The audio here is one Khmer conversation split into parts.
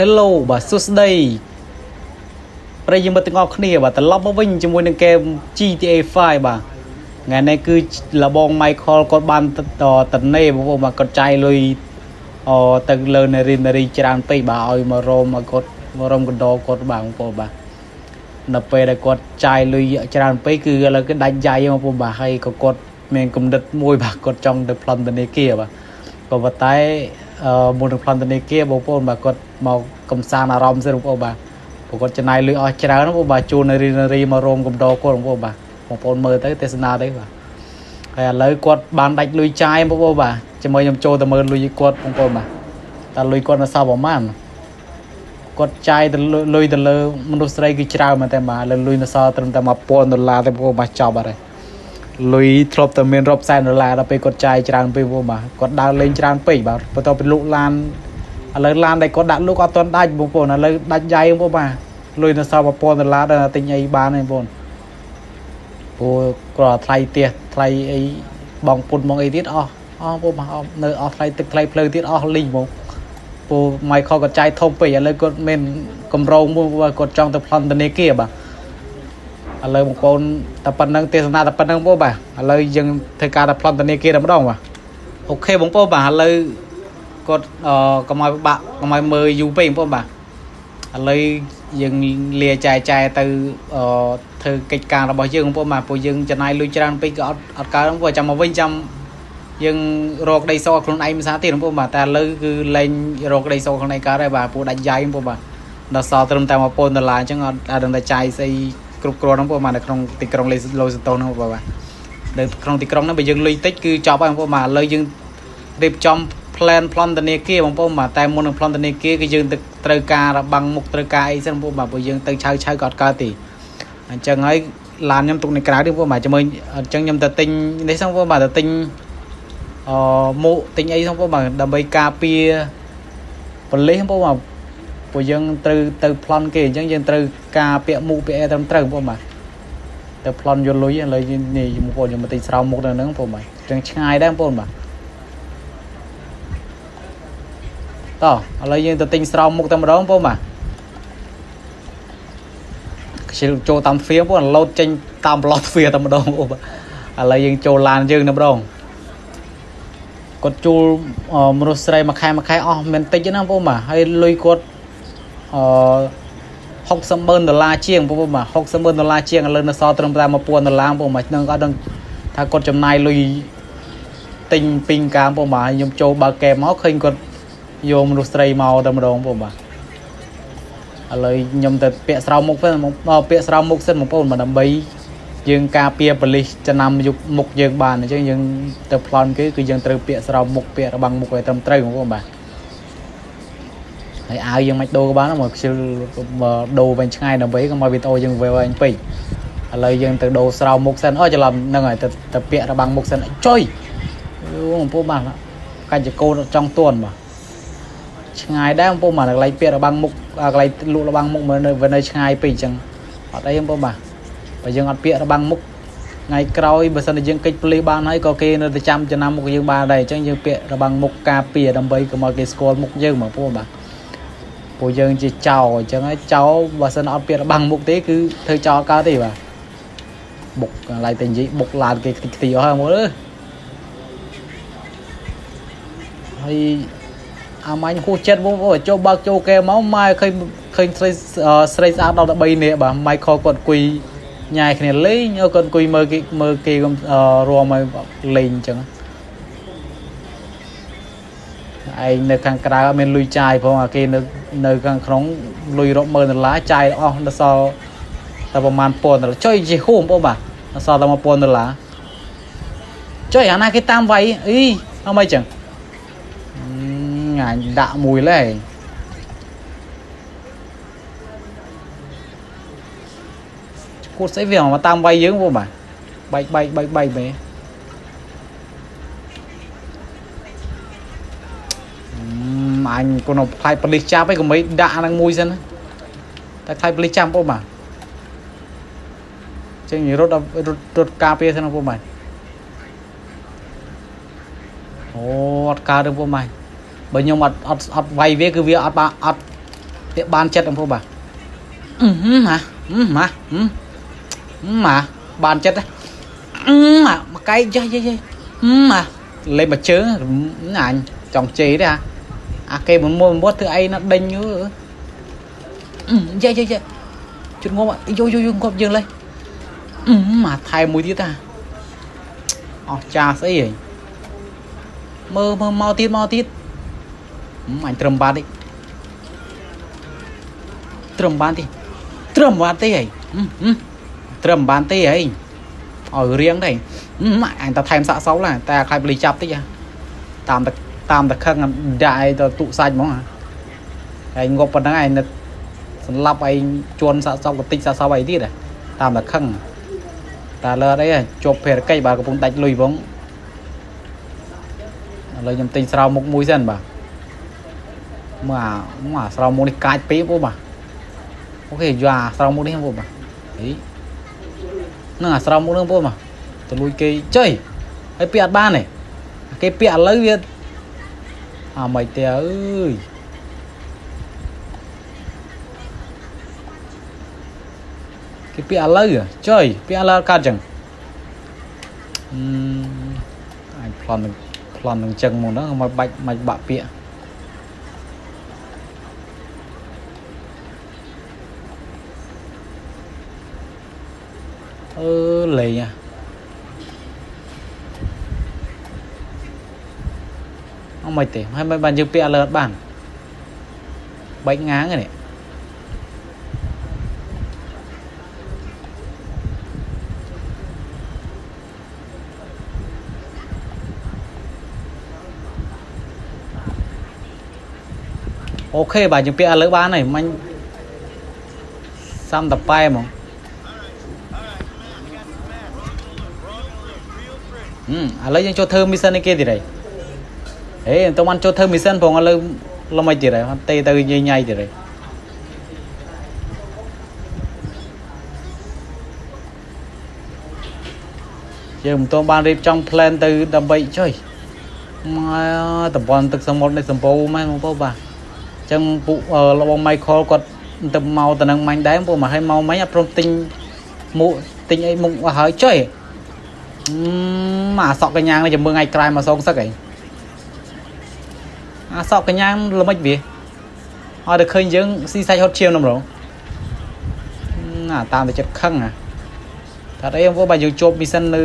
Hello បាទសួស្តីប្រិយមិត្តទាំងអស់គ្នាបាទត្រឡប់មកវិញជាមួយនឹងហ្គេម GTA 5បាទថ្ងៃនេះគឺលបង Michael គាត់បានតតនេបងប្អូនបាទគាត់ចាយលុយអទៅលើនារីនារីច្រើនពេកបាទឲ្យមករោមឲ្យគាត់មករោមកណ្ដោគាត់បាទបងប្អូនបាទនៅពេលដែលគាត់ចាយលុយច្រើនពេកគឺឥឡូវគឺដាច់យ៉ៃបងប្អូនបាទហើយក៏គាត់មានគំនិតមួយបាទគាត់ចង់ទៅប្លន់ធនាគារបាទ ក៏ប៉ុន្តែអឺមុននឹងប្លន់ធនាគារបងប្អូនបាទគាត់មកកំសាន្តអារម្មណ៍សិនបងប្អូនបាទព្រោះគាត់ចំណាយលុយអស់ច្រើនបងប្អូនបាទជួលនារីនារីមករោមកំដរគាត់បងប្អូនបាទបងប្អូនមើលទៅទេសនាទៅបាទហើយឥឡូវគាត់បានដាច់លុយចាយបងប្អូនបាទជាមួយខ្ញុំចូលទៅមើលលុយគាត់បងប្អូនបាទតើលុយគាត់នៅសល់ប្រហែលគាត់ចាយទៅលុយទៅលើមនុស្សស្រីគឺច្រើនមែនតើបាទឥឡូវលុយនៅសល់ត្រឹមតែ1000ដុល្លារទេបងប្អូនបាទចប់អត់ហើយ លុយធ្លាប់តែមានរាប់សែនដុល្លារដល់ពេលគាត់ចាយច្រើនពេកបងបាទគាត់ដើរលេងច្រើនពេកបាទបន្ទាប់ពីលក់ឡានឥឡូវឡានដែលគាត់ដាក់លក់អត់ទាន់ដាច់បងប្អូនឥឡូវដាច់យ៉ៃបងប្អូនបាទលុយនៅសល់1000ដុល្លារដល់ទិញអីបានទេបងប្អូនព្រោះគ្រាន់តែថ្លៃផ្ទះថ្លៃអីបងពុនបងអីទៀតអស់អស់បងប្អូនបាទអស់នៅអស់ថ្លៃទឹកថ្លៃផ្លូវទៀតអស់លីងបងព្រោះ Michael គាត់ចាយធំពេកឥឡូវគាត់មានកម្រងមួយបាទគាត់ចង់ទៅប្លន់ធនាគារបាទ ឥឡូវបងប្អូនតែប៉ុណ្្នឹងទេសនាតែប៉ុណ្្នឹងបងប្អូនបាទឥឡូវយើងធ្វើការតែប្លន់ធនាគារតែម្ដងបាទអូខេបងប្អូនបាទឥឡូវគាត់អឺកុំឲ្យពិបាកកុំឲ្យមើលយូរពេកបងប្អូនបាទឥឡូវយើងលាចែចែទៅអឺធ្វើកិច្ចការរបស់យើងបងប្អូនបាទព្រោះយើងចំណាយលុយច្រើនពេកក៏អត់អត់កើតបងប្អូនចាំមកវិញចាំយើងរកដីសខ្លួនឯងមិនស្អាតទៀតបងប្អូនបាទតែឥឡូវគឺលែងរកដីសខ្លួនឯងកើតហើយបាទព្រោះដាច់យ៉ៃបងប្អូនបាទដល់សល់ត្រឹមតែ1000ដុល្លារអញ្ចឹងអត់អត់ដឹងតែចាយស្អី គ្រប់គ្រាន់ហ្នឹងបងប្អូនបាទនៅក្នុងទីក្រុងឡូសតូហ្នឹងបងប្អូនបាទនៅក្នុងទីក្រុងហ្នឹងបើយើងលុយតិចគឺចប់ហើយបងប្អូនបាទឥឡូវយើងរៀបចំ plan ប្លន់ធនាគារបងប្អូនបាទតែមុននឹងប្លន់ធនាគារគឺយើងទៅត្រូវការរបាំងមុខត្រូវការអីសិនបងប្អូនបាទព្រោះយើងទៅឆៅឆៅក៏អត់កើតទេអញ្ចឹងហើយឡានខ្ញុំទុកនៅក្រៅទេបងប្អូនបាទជាមួយអញ្ចឹងខ្ញុំទៅទិញនេះសិនបងប្អូនបាទទៅទិញអឺមួកទិញអីសិនបងប្អូនបាទដើម្បីការពារបលិសបងប្អូនបាទ ព្រោះយើងត្រូវទៅប្លន់គេអញ្ចឹងយើងត្រូវការពាក់មុខពាក់អីត្រឹមត្រូវបងប្អូនបាទទៅប្លន់យកលុយឥឡូវនេះបងប្អូនខ្ញុំមកទិញស្រោមមុខនៅហ្នឹងបងប្អូនបាទអញ្ចឹងឆ្ងាយដែរបងប្អូនបាទតោះឥឡូវយើងទៅទិញស្រោមមុខតែម្ដងបងប្អូនបាទខ្ជិលចូលតាមទ្វារបងប្អូនលោតចេញតាមប្លោះទ្វារតែម្ដងបងប្អូនបាទឥឡូវយើងចូលឡានយើងតែម្ដងគាត់ជួលមនុស្សស្រីមួយខែមួយខែអស់មិនតិចទេណាបងប្អូនបាទហើយលុយគាត់ អឺ60ម៉ឺនដុល្លារជាងបងប្អូនបាទ60ម៉ឺនដុល្លារជាងឥឡូវនៅសល់ត្រឹមតែ1000ដុល្លារបងប្អូនបាទនឹងអត់ដឹងថាគាត់ចំណាយលុយទិញពីងកាមបងប្អូនបាទខ្ញុំចូលបើកកែមកឃើញគាត់យកមនុស្សស្រីមកតែម្ដងបងប្អូនបាទឥឡូវខ្ញុំទៅពាក់ស្រោមមុខសិនមកពាក់ស្រោមមុខសិនបងប្អូនបាទដើម្បីយើងការពារបលិសចំណាំយុគមុខយើងបានអញ្ចឹងយើងទៅប្លន់គេគឺយើងត្រូវពាក់ស្រោមមុខពាក់របាំងមុខឲ្យត្រឹមត្រូវបងប្អូនបាទ ហើយអាវយើងមិនដូរក៏បានមកខ្ជិលដូរវិញឆ្ងាយដើម្បីកុំឲ្យវីដេអូយើងវែងពេកឥឡូវយើងទៅដូរស្រោមមុខសិនអូច្រឡំហ្នឹងហើយទៅទៅពាក់របាំងមុខសិនចុយអូបងប្អូនបាទកាច់ចកោចង់ទួនបាទឆ្ងាយដែរបងប្អូនបាទកន្លែងពាក់របាំងមុខកន្លែងលក់របាំងមុខមើលនៅវានៅឆ្ងាយពេកអញ្ចឹងអត់អីបងប្អូនបាទបើយើងអត់ពាក់របាំងមុខថ្ងៃក្រោយបើសិនជាយើងកិច្ចប៉ូលីសបានហើយក៏គេនៅតែចាំចំណាំមុខយើងបានដែរអញ្ចឹងយើងពាក់របាំងមុខការពារដើម្បីកុំឲ្យគេស្គាល់មុខយើងបងប្អូនបាទ ពួកយើងជាចោលអញ្ចឹងហើយចោលបើសិនអត់ពាក្យរបាំងមុខទេគឺធ្វើចោលកើតទេបាទបុកកន្លែងតែនិយាយបុកឡានគេខ្ទេចខ្ទីអស់ហើយមើលហើយអាម៉ាញ់ហួសចិត្តបងប្អូនចូលបើកចូលគេមកម៉ែឃើញឃើញស្រីស្រីស្អាតដល់13នាក់បាទម៉ៃខលគាត់អង្គុយញ៉ែគ្នាលេងគាត់អង្គុយមើលគេមើលគេរំឲ្យលេងអញ្ចឹងឯងនៅខាងក្រៅអត់មានលុយចាយផងអាគេនៅនៅខាងក្នុងលុយរាប់ម៉ឺនដុល្លារចាយអស់ដល់សល់តែប្រហែលពាន់ដុល្លារចុយជាហួមបងបាទដល់សល់តែ1000ដុល្លារចុយអាណាគេតាមវាយអីអត់មិនចឹងអញដាក់មួយឡើយគួតស្អីវាមកតាមវាយយើងបងបាទបែកបែកបែកបែកមែន អញគាត់ខ្លាចប៉ូលីសចាប់ឯងកុំអីដាក់ហ្នឹងមួយសិនតែខ្លាចប៉ូលីសចាប់បងបាទចឹងរត់រត់រត់ការពារសិនបងបាទអូអត់កើតទេបងបាទបើខ្ញុំអត់អត់អត់វាយវាគឺវាអត់បានអត់ ពាក់បានចិត្តបងប្អូនបាទអឺហឹមហាអឺម៉ាអឺម៉ាបានចិត្តអឺម៉ាមកកែកយ៉ាយ៉ាយ៉ាអឺម៉ាលេបមួយជើងអញចង់ជេរទេអាគេមួយមួយមួយធ្វើអីណាដេញអឺយ៉ាយ៉ាយ៉ាជិតងប់យោយោយោងប់យើងលេអឺម៉ាថែមមួយទៀតតាអស់ចាស្អីហីមើលមើលមកទៀតមកទៀតអញត្រឹមបានទេត្រឹមបានទេត្រឹមបានទេហីត្រឹមបានទេហីឲ្យរៀងទេអញតថែមសាក់សោឡាតែខ្លាចបលីចាប់តិចតាមតតាមតខឹងដាក់ឲ្យទៅទុសាច់ហ្មងហើយងប់ប៉ុណ្ណឹងឯងនឹកសម្លាប់ឯងជន់សាក់សោកតិចសាក់សោអីទៀតតាមតខឹងតាលើអីជាប់ភារកិច្ចបាទកំពុងដាច់លុយបងឥឡូវខ្ញុំទិញស្រោមមុខមួយសិនបាទមើលអាស្រោមមុខនេះកាចពេកបងបាទអូខេយកអាស្រោមមុខនេះបងបាទអីនឹងអាស្រោមមុខនឹងបងបាទទៅលួចគេចុយហើយពាក់អត់បានទេគេពាក់ឥឡូវវាអាមិនទេអើយគេពាក់ឥឡូវចុយពាក់ឥឡូវកាត់ចឹងអឺអញប្លន់នឹងប្លន់នឹងចឹងមកហ្នឹងមកបាច់មិនបាក់ពាក់អឺលេងអត់មិនទេហើយមិនបានយើងពាក់ឥឡូវអត់បានបែកងាងនេះអូខេបាទយើងពាក់ឥឡូវបានហើយមិញសាំតប៉ែហ្មងឥឡូវយើងចូលធ្វើ mission នេះគេទៀតហើយហេមិនបានចូលធ្វើ mission ផងឥឡូវលំអីទៀតហើយទេទៅញ៉ៃញ៉ៃទៀតហើយយើងមិនទាន់បានរៀបចំ plan ទៅដើម្បីចុយមកតំបន់ទឹកសមុទ្រនេះសម្បូរមែនបងប្អូនបាទចឹងពួករបស់ Michael គាត់ទៅមកទៅនឹងមាញ់ដែរបងមកឲ្យមកមាញ់អត់ព្រមទិញមួកទិញអីមុខអស់ហើយចុយអាសក់កញ្ញាងនេះចាំមើលថ្ងៃក្រោយមកសងសឹកអីអាសក់កញ្ញាងល្មិចវាឲ្យតែឃើញយើងស៊ីសាច់ហត់ឈាមនំរងអាតាមតែចិត្តខឹងអាតែអីបងប្អូនបាទយើងជាប់ mission នៅ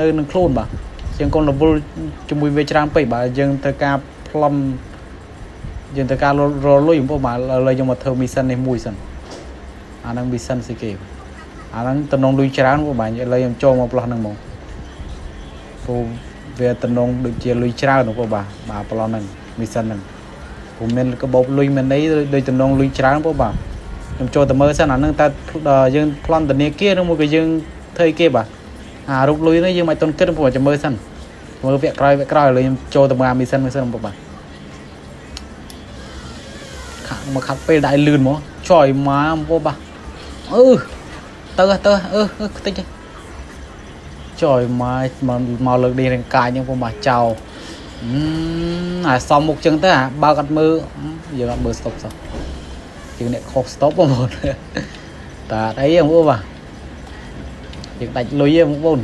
នៅនឹងខ្លួនបាទជាងកូនរវល់ជាមួយវាច្រើនពេកបាទយើងត្រូវការប្លំយើងត្រូវការរលុយបងប្អូនបាទឥឡូវយើងមកធ្វើ mission នេះមួយសិនអាហ្នឹង mission ស្អីគេអាហ្នឹងតំណងលុយច្រើនបងប្អូនបាទឥឡូវខ្ញុំចូលមកផ្លោះហ្នឹងហ្មងព្រោះវាតំណងដូចជាលុយច្រើនបងប្អូនបាទបាទផ្លោះហ្នឹង mission ហ្នឹងព្រោះមានកាបូបលុយមានអីដូចតំណងលុយច្រើនបងប្អូនបាទខ្ញុំចូលទៅមើលសិនអាហ្នឹងតើយើងប្លន់ធនាគារឬមួយក៏យើងធ្វើអីគេបាទអារូបលុយនេះយើងមិនទាន់គិតបងប្អូនចាំមើលសិនមើលវគ្គក្រោយវគ្គក្រោយឥឡូវខ្ញុំចូលទៅមើលអា mission មួយសិនបងប្អូនបាទខាក់មកខាត់ពេលដាក់ឲ្យលឿនហ្មងចុយមកបងប្អូនបាទអឺទៅទៅអឺខ្ទេចចុយមកមកលើកនេះរាងកាយហ្នឹងបងបាទចោលអាសំមុខចឹងទៅអាបើកអត់មើលយើងអត់មើល stop សោះយើងអ្នកខុស stop បងប្អូនតាអីបងប្អូនបាទយើងដាច់លុយទេបងប្អូន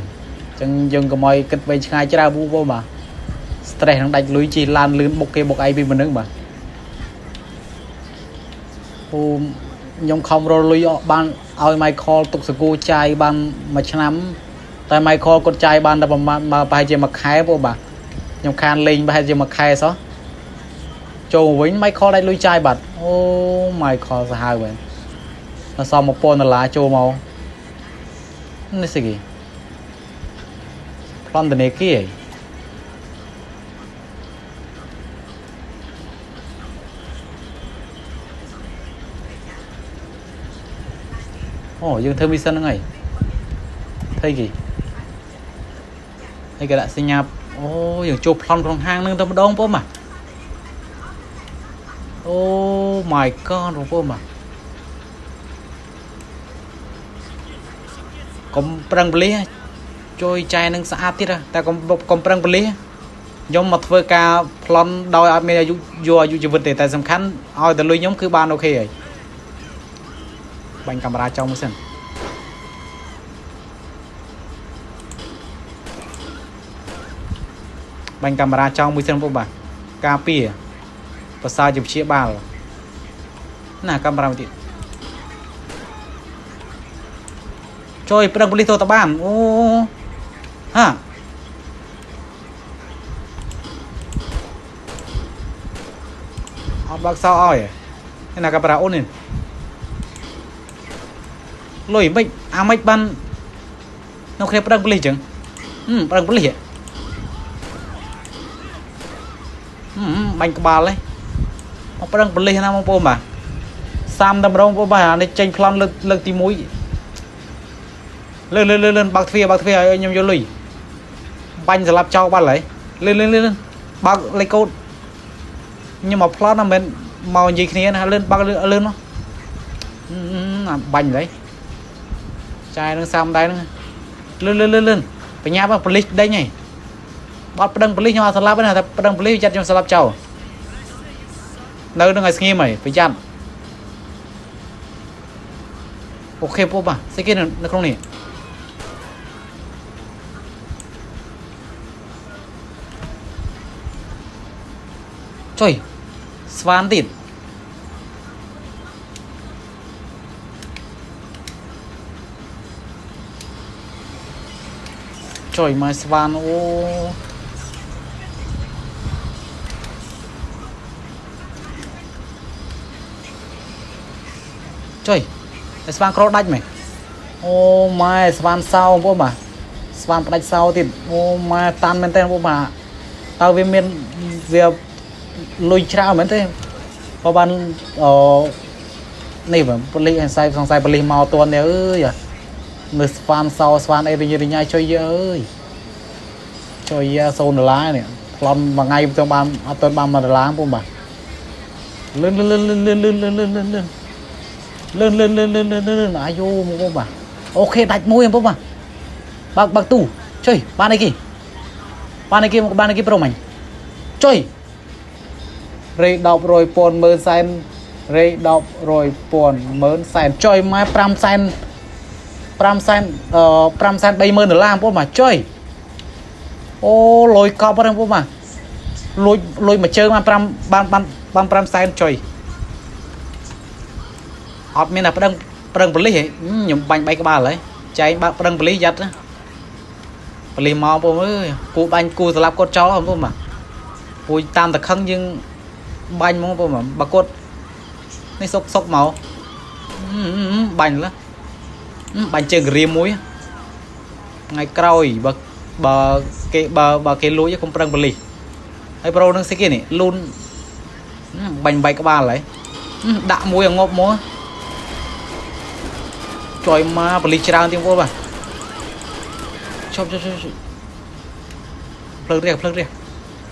ចឹងយើងកុំឲ្យគិតវែងឆ្ងាយច្រើនបងប្អូនបាទ stress នឹងដាច់លុយជិះឡានលឿនបុកគេបុកឯងពីមុនហ្នឹងបាទពូខ្ញុំខំរលុយអស់បានឲ្យ Michael ទុកសកូចាយបានមួយឆ្នាំតែ Michael គាត់ចាយបានតែប្រហែលប្រហែលជាមួយខែបងបាទខ្ញុំខានលេងប្រហែលជាមួយខែសោះចូលវិញ Michael ដាច់លុយចាយបាត់អូ Michael សាហាវមែនដល់សម1000ដុល្លារចូលមកនេះស្អីគេប្លន់ធនាគារអូយើងធ្វើ mission ហ្នឹងហើយធ្វើគេហើយគេដាក់សញ្ញាអូយើងចូលប្លន់ក្នុងហាងហ្នឹងតែម្ដងបងបាទអូ my god បងប្អូនបាទកុំប្រឹងបលិសជួយចែនឹងស្អាតទៀតតែកុំកុំប្រឹងបលិស ខ្ញុំមកធ្វើការប្លន់ដោយអត់មានអាយុយកអាយុជីវិតទេតែសំខាន់ឲ្យតែលុយខ្ញុំគឺបាន OK ហើយបាញ់កាមេរ៉ាចោលមួយសិនបាញ់កាមេរ៉ាចោលមួយសិនពុកបាទការពារប្រសើរជាព្យាបាលណាកាមេរ៉ាមួយទៀតជួយប្រឹងប៉ូលីសទៅតបានអូហាអត់បើកសោឲ្យឯណាកាមេរ៉ាអូននេះលុយមិនអាមិនបាននៅគ្នាប្រឹងប៉ូលីសចឹងប្រឹងប៉ូលីសបាញ់ក្បាលហ៎មកប្រឹងប៉ូលីសណាបងប្អូនបាទសាមតម្រងបងប្អូនបាទអានេះចេញប្លន់លើកលើកទី1លឿនលឿនលឿនលឿនបើកទ្វារបើកទ្វារឲ្យខ្ញុំយកលុយបាញ់ស្លាប់ចោលបាត់ហើយលឿនលឿនលឿនបើកលេខកូដខ្ញុំមកប្លន់ណាមិនមកនិយាយគ្នាណាលឿនបើកលឿនលឿនមកអាបាញ់ហើយចាយនឹងសាមដែរហ្នឹងលឿនលឿនលឿនលឿនបញ្ញាប់ប៉ូលីសដេញហើយបាត់ប្តឹងប៉ូលីសខ្ញុំអត់ស្លាប់ទេណាតែប្តឹងប៉ូលីសចាត់ខ្ញុំស្លាប់ចោលនៅនឹងឲ្យស្ងៀមហើយប្រយ័ត្ន OK ពុកបាទស្អីគេនៅក្នុងនេះចុយស្វានទៀតចុយមកស្វានអូចុយស្វានក្រដាច់មែនអូម៉ែស្វានសោបងប្អូនបាទស្វានផ្ដាច់សោទៀតអូម៉ែតាន់មែនទេបងប្អូនបាទតើវាមានវាលុយច្រើនមែនទេបើបានអូនេះបាទប៉ូលីសសង្ស័យប៉ូលីសមកតន់នេះអើយមើលស្វានសោស្វានអីរញ៉ៃចុយយើអើយចុយ0ដុល្លារនេះប្លន់មួយថ្ងៃមិនបានអត់ទាន់បាន1ដុល្លារបងបាទលឿនលឿនលឿនលឿនលឿនលឿនលឿនលឿនលឿនលឿនលឿនលឿនលឿនលឿនអាយូមកបងបាទ OK ដាច់មួយបងបាទបើកបើកទូចុយបានអីគេបានអីគេបានអីគេប្រុសមិញចុយរេ10រយពាន់ម៉ឺនសែនរេ10រយពាន់ម៉ឺនសែនចុយម៉ែ5សែន5សែនអឺ5សែន30000ដុល្លារបងបាទចុយអូលុយកប់ហ្នឹងបងបាទលួចលុយមួយជើងបាន5បានបានបាន5សែនចុយអត់មានតែប្តឹងប្តឹងប៉ូលីសខ្ញុំបាញ់បែកក្បាលហើយចែងបើកប្តឹងប៉ូលីសយ៉ាត់ណាប៉ូលីសមកបងអើយគូបាញ់គូស្លាប់គាត់ចោលបងបាទពូតាមតខឹងយើងបាញ់ហ្មងបងបើគាត់នេះសុកសុកមកបាញ់លើបាញ់ជើងរៀមមួយថ្ងៃក្រោយបើបើគេបើបើគេលួចកុំប្រឹងប៉ូលីសហើយប្រូនឹងស្អីគេនេះលូនបាញ់បែកក្បាលហើយដាក់មួយឲ្យងប់មកចុយមកប៉ូលីសច្រើនទៀតបងប្អូនបាទឈប់ឈប់ឈប់ភ្លើងរះភ្លើងរះ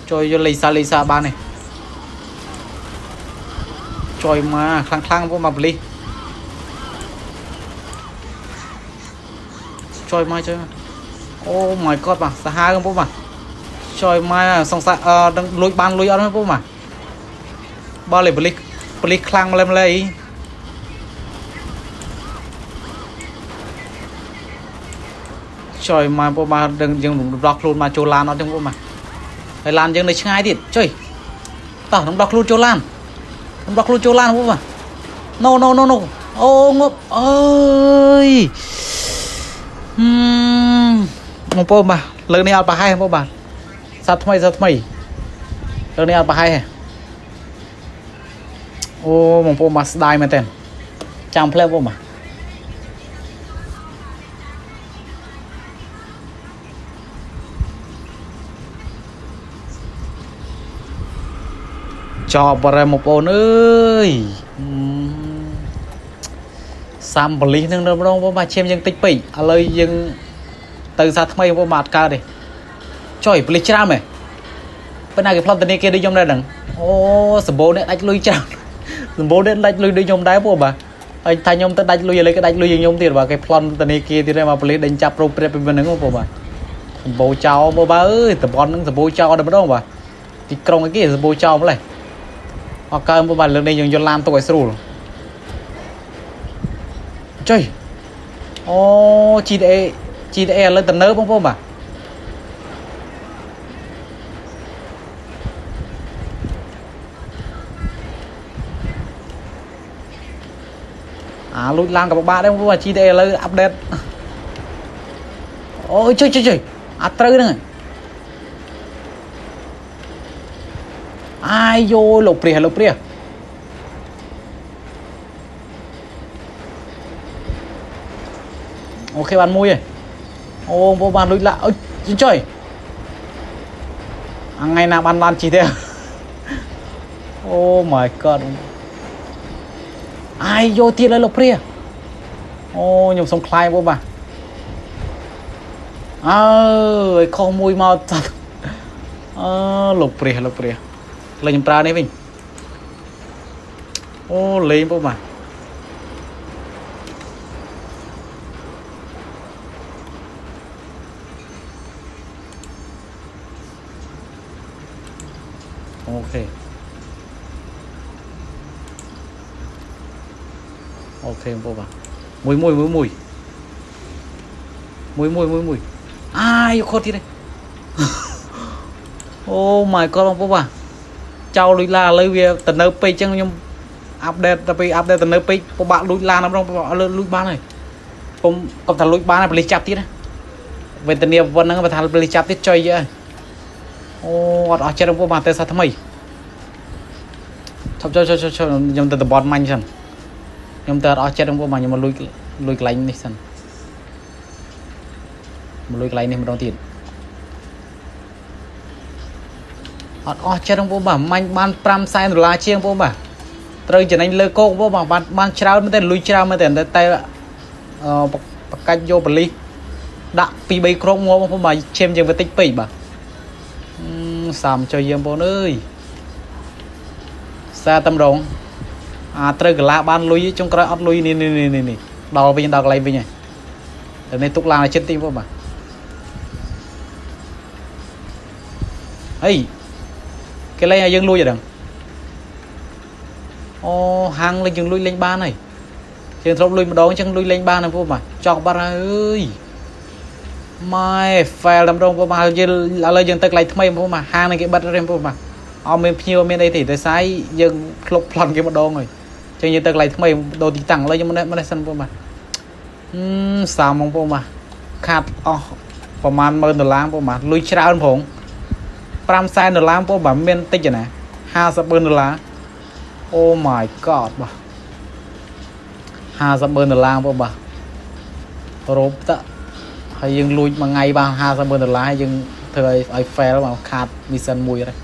ចុយយកលេសាលេសាបាននេះចុយមកខ្លាំងខ្លាំងបងប្អូនបាទប៉ូលីសចុយមកចុយមកអូ my god បាទសាហាវបងប្អូនបាទចុយមកសង្ស័យអឺនឹងលួចបានលួចអត់ទេបងប្អូនបាទបើលេប៉ូលីសប៉ូលីសខ្លាំងម្ល៉េះម្ល៉េះចុយមកបងបាទដឹងយើងរំដោះខ្លួនមកចូលឡានអត់ទេបងបាទហើយឡានយើងនៅឆ្ងាយទៀតចុយតោះរំដោះខ្លួនចូលឡានរំដោះខ្លួនចូលឡានបងបាទ no no no no អូងប់អើយបងប្អូនបាទលើកនេះអត់ប្រហែលបងបាទសាថ្មីសាថ្មីលើកនេះអត់ប្រហែលអូបងប្អូនបាទស្ដាយមែនតើចាំផ្លែបងបាទចប់បារបងប្អូនអើយសាំប៉ូលីសនឹងម្ដងបងបាទឈាមយើងតិចពេកឥឡូវយើងទៅសាថ្មីបងបាទកើតទេចុយប៉ូលីសច្រើនហ៎ប៉ុន្តែគេផ្លត់ធនាគារដូចខ្ញុំដែរហ្នឹងអូសម្បូរអ្នកដាច់លុយច្រើនសម្បូរអ្នកដាច់លុយដូចខ្ញុំដែរបងបាទហើយថាខ្ញុំទៅដាច់លុយឥឡូវគេដាច់លុយយើងខ្ញុំទៀតបាទគេប្លន់ធនាគារទៀតហើយមកប៉ូលីសដេញចាប់ប្រូព្រាបពីហ្នឹងបងបាទ សម្បូរចោលបងបើអើយតំបន់ហ្នឹងសម្បូរចោលតែម្ដងបាទទីក្រុងអីគេសម្បូរចោលម្លេះអត់កើបងបាទលើកនេះយើងយកឡានទុកឲ្យស្រួលចុយអូ GTA GTA ឥឡូវតំណើបងប្អូនបាទអាលួចឡានក៏ពិបាកដែរបងប្អូនបាទ GTA ឥឡូវ update អូយចុយចុយចុយអាត្រូវហ្នឹងអាយយោលោកព្រះលោកព្រះ OK បានមួយហើយអូបងប្អូនបានលួចឡាអូយចុយអថ្ងៃណាបានឡានជិះទេ Oh my god អាយយោទៀតហើយលោកព្រះអូខ្ញុំសុំខ្លាយបងប្អូនបាទអើយខុសមួយមកតាអើលោកព្រះលោកព្រះលេងខ្ញុំប្រើនេះវិញអូលេងបងប្អូនបាទ OK OK បងប្អូនបាទមួយមួយមួយមួយមួយមួយមួយមួយអាយខុសទៀតហើយ អូ my god បងប្អូនបាទចោលលួចឡានឥឡូវវាទៅនៅពេកអញ្ចឹងខ្ញុំ update ទៅពេល update ទៅនៅពេកពិបាកលួចឡានម្ដងពិបាកលួចបានហើយកុំកុំថាលួចបានហើយប៉ូលីសចាប់ទៀតណាវេទនាប៉ុណ្ណឹងបើថាប៉ូលីសចាប់ទៀតចុយហើយអូអត់អស់ចិត្តបងប្អូនបាទទៅសាថ្មីឈប់ឈប់ឈប់ឈប់ខ្ញុំទៅតំបន់មាញ់សិនខ្ញុំទៅអត់អស់ចិត្តបងប្អូនបាទខ្ញុំមកលួចលួចកន្លែងនេះសិនមកលួចកន្លែងនេះម្ដងទៀតអត់អស់ចិត្តបងប្អូនបាទមាញ់បាន5សែនដុល្លារជាងបងប្អូនបាទត្រូវចំណេញលើគោកបងប្អូនបាទបានបានច្រើនមែនទេលុយច្រើនមែនទេតែតែអឺបកាច់យកប៉ូលីសដាក់2 3គ្រាប់ងាប់បងប្អូនបាទឈាមយើងវាតិចពេកបាទអឺសាមចុយយើងបងប្អូនអើយសារតម្រងអាត្រូវកាឡាបានលុយចុងក្រោយអត់លុយនេះនេះនេះនេះដល់វិញដល់កន្លែងវិញហើយតែនេះទុកឡានឲ្យចិត្តតិចបងប្អូនបាទហីគេលែងឲ្យយើងលួចអត់ដឹងអូហាងលេងយើងលួចលេងបានហើយយើងធ្លាប់លួចម្ដងអញ្ចឹងលួចលេងបានហើយបងប្អូនបាទចង់បាត់ហើយអើយម៉ែ fail តម្រងបងប្អូនបាទយើងឥឡូវយើងទៅកន្លែងថ្មីបងប្អូនបាទហាងនេះគេបិទហើយបងប្អូនបាទអត់មានភ្ញៀវមានអីទេតែស្អីយើងធ្លុកប្លន់គេម្ដងហើយអញ្ចឹងយើងទៅកន្លែងថ្មីដូរទីតាំងឥឡូវខ្ញុំម្នេះម្នេះសិនបងប្អូនបាទអឺសាមបងប្អូនបាទខាត់អស់ប្រហែល10000ដុល្លារបងប្អូនបាទលុយច្រើនផង5សែនដុល្លារបងប្អូនបាទមានតិចណា50ម៉ឺនដុល្លារ Oh my god បាទ50ម៉ឺនដុល្លារបងប្អូនបាទរោបតហើយយើងលួចមួយថ្ងៃបាន50ម៉ឺនដុល្លារហើយយើងធ្វើឲ្យឲ្យ fail បាទខាត mission មួយហើយ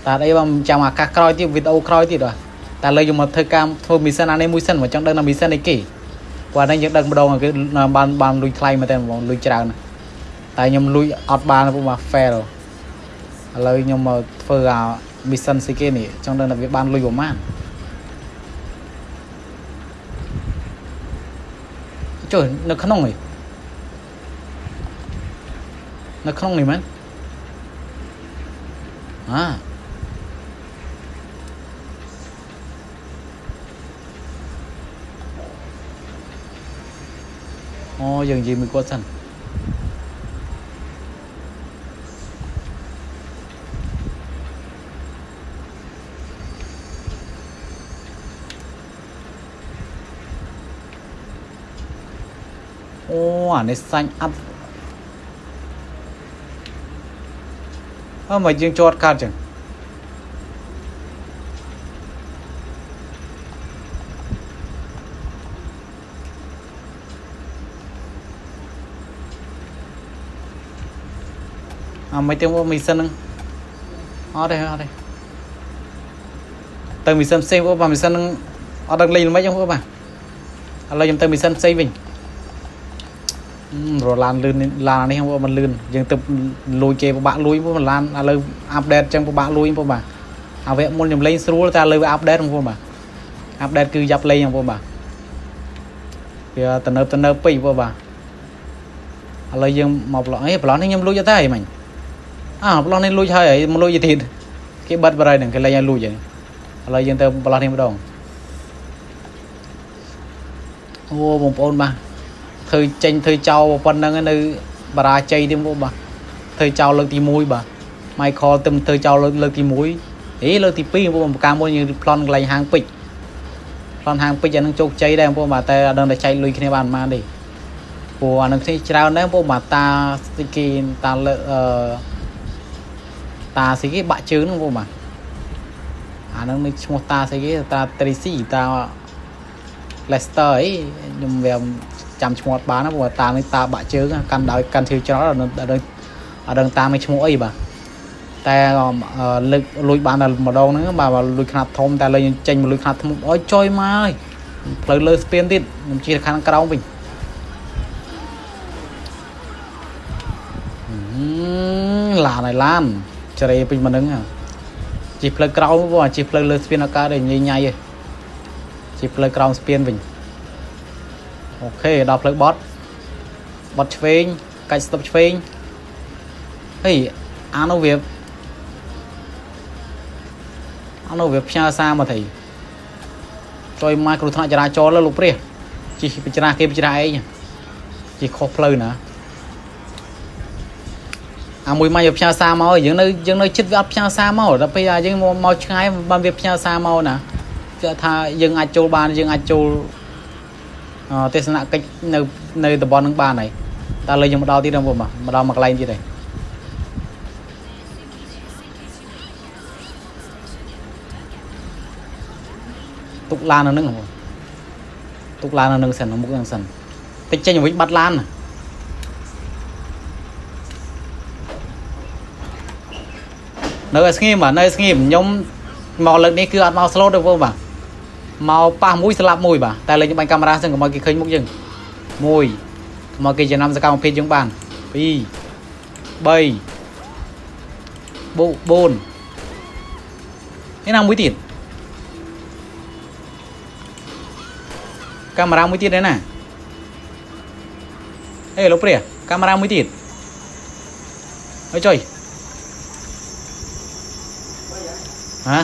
តែអីបាទចាំឱកាសក្រោយទៀតវីដេអូក្រោយទៀតបាទតែឥឡូវយើងមកធ្វើការធ្វើ mission អានេះមួយសិនមកចង់ដឹងថា mission អីគេព្រោះអានេះយើងដឹងម្ដងគឺបានបានលួចថ្លៃមែនតើហ្មងលួចច្រើនណាស់តែខ្ញុំលួចអត់បានបងបាទ fail ឥឡូវខ្ញុំមកធ្វើអា mission ស្អីគេនេះចង់ដឹងថាវាបានលុយប្រហែលចុះនៅក្នុងនេះនៅក្នុងនេះមែនអាអូយើងនិយាយមួយគាត់សិនអូអានេះសាញ់អាប់អើមកយើងជាប់កាត់ចឹងអាមិនទេមក mission ហ្នឹងអត់ទេអត់ទេទៅ mission ផ្សេងបងបាទ mission ហ្នឹងអត់ដឹងលេងល្មិចហ្នឹងបងបាទឥឡូវខ្ញុំទៅ mission ផ្សេងវិញរឡានលឿនឡាននេះបងមិនលឿនយើងទៅលួចគេពិបាកលួចបងឡានឥឡូវ update ចឹងពិបាកលួចបងបាទអាវគ្គមុនខ្ញុំលេងស្រួលតែឥឡូវវា update បងបាទ update គឺយ៉ាប់លេងបងបាទវាតំណើបតំណើបពេកបងបាទឥ ឥឡូវយើងមកប្លោះអីប្លោះនេះខ្ញុំលួចអត់ទេមិញអើប្លោះនេះលួចហើយហើយមកលួចទៀតគេបិទបរិយហ្នឹងគេលែងឲ្យលួចហើយឥឡូវយើងទៅប្លោះនេះម្ដងអូបងប្អូនបាទធ្វើចេញធ្វើចោលប៉ុណ្្នឹងនៅបរាជ័យទៀតបងបាទធ្វើចោលលើកទី1បាទ Michael ទៅធ្វើចោលលើកទី1ហេលើកទី2បងប្អូនកាលមុនយើងប្លន់កន្លែងហាងពេជ្រប្លន់ហាងពេជ្រអានឹងជោគជ័យដែរបងប្អូនបាទតែអត់ដឹងតែចែកលុយគ្នាបានប៉ុន្មានទេព្រោះអានឹងគ្នាច្រើនដែរបងប្អូនបាទតាស្ទីគេតាលើអឺតាស្អីគេបាក់ជើងហ្នឹងបងប្អូនបាទអានឹងនឹងឈ្មោះតាស្អីគេតាត្រីស៊ីតា Lester អីខ្ញុំវាចាំឈ្មោះអត់បានណាព្រោះតានេះតាបាក់ជើងកាន់ដោយកាន់ឈើច្រត់អត់ដឹងអត់ដឹងតាមនឹងឈ្មោះអីបាទតែលើកលួចបានតែម្ដងហ្នឹងបាទលួចខ្នាតធំតែលើចេញមកលួចខ្នាតធំអើយចុយមកហើយផ្លូវលើស្ពានទៀតខ្ញុំជិះខាងក្រោមវិញឡានហើយឡានជ្រេពេញមកហ្នឹងជិះផ្លូវក្រោមបងជិះផ្លូវលើស្ពានអកាទេញ៉ៃញ៉ៃទេជិះផ្លូវក្រោមស្ពានវិញ OK ដល់ផ្លូវបត់បត់ឆ្វេងកាច់ស្តុបឆ្វេងហេអានោះវាអានោះវាផ្ញើសារមកថៃចុយមកគ្រោះថ្នាក់ចរាចរណ៍លើលោកព្រះជិះបច្រាស់គេបច្រាស់ឯងជិះខុសផ្លូវណាអាមួយមកវាផ្ញើសារមកយើងនៅយើងនៅចិត្តវាអត់ផ្ញើសារមកដល់ពេលយើងមកឆ្ងាយបានវាផ្ញើសារមកណាគេថាយើងអាចចូលបានយើងអាចចូលទេសនកិច្ចនៅនៅតំបន់នឹងបានហើយតែលើយើងមកដល់ទៀតហ្នឹងបងមកដល់មកកន្លែងទៀតហើយទុកឡាននៅនឹងបងទុកឡាននៅនឹងសិនមុខនឹងសិនតិចចេញវិញបាត់ឡាននៅឲ្យស្ងៀមបាទនៅឲ្យស្ងៀមខ្ញុំមកលើកនេះគឺអត់មក slow ទេបងបាទមកប៉ះមួយស្លាប់មួយបាទតែលេងបាញ់កាមេរ៉ាសិនកុំឲ្យគេឃើញមុខយើងមួយកុំឲ្យគេចំណាំសកម្មភាពយើងបាន2 3បូក4នេះណាមួយទៀតកាមេរ៉ាមួយទៀតដែរណាអេលោកព្រះកាមេរ៉ាមួយទៀតអើយចុយហ៎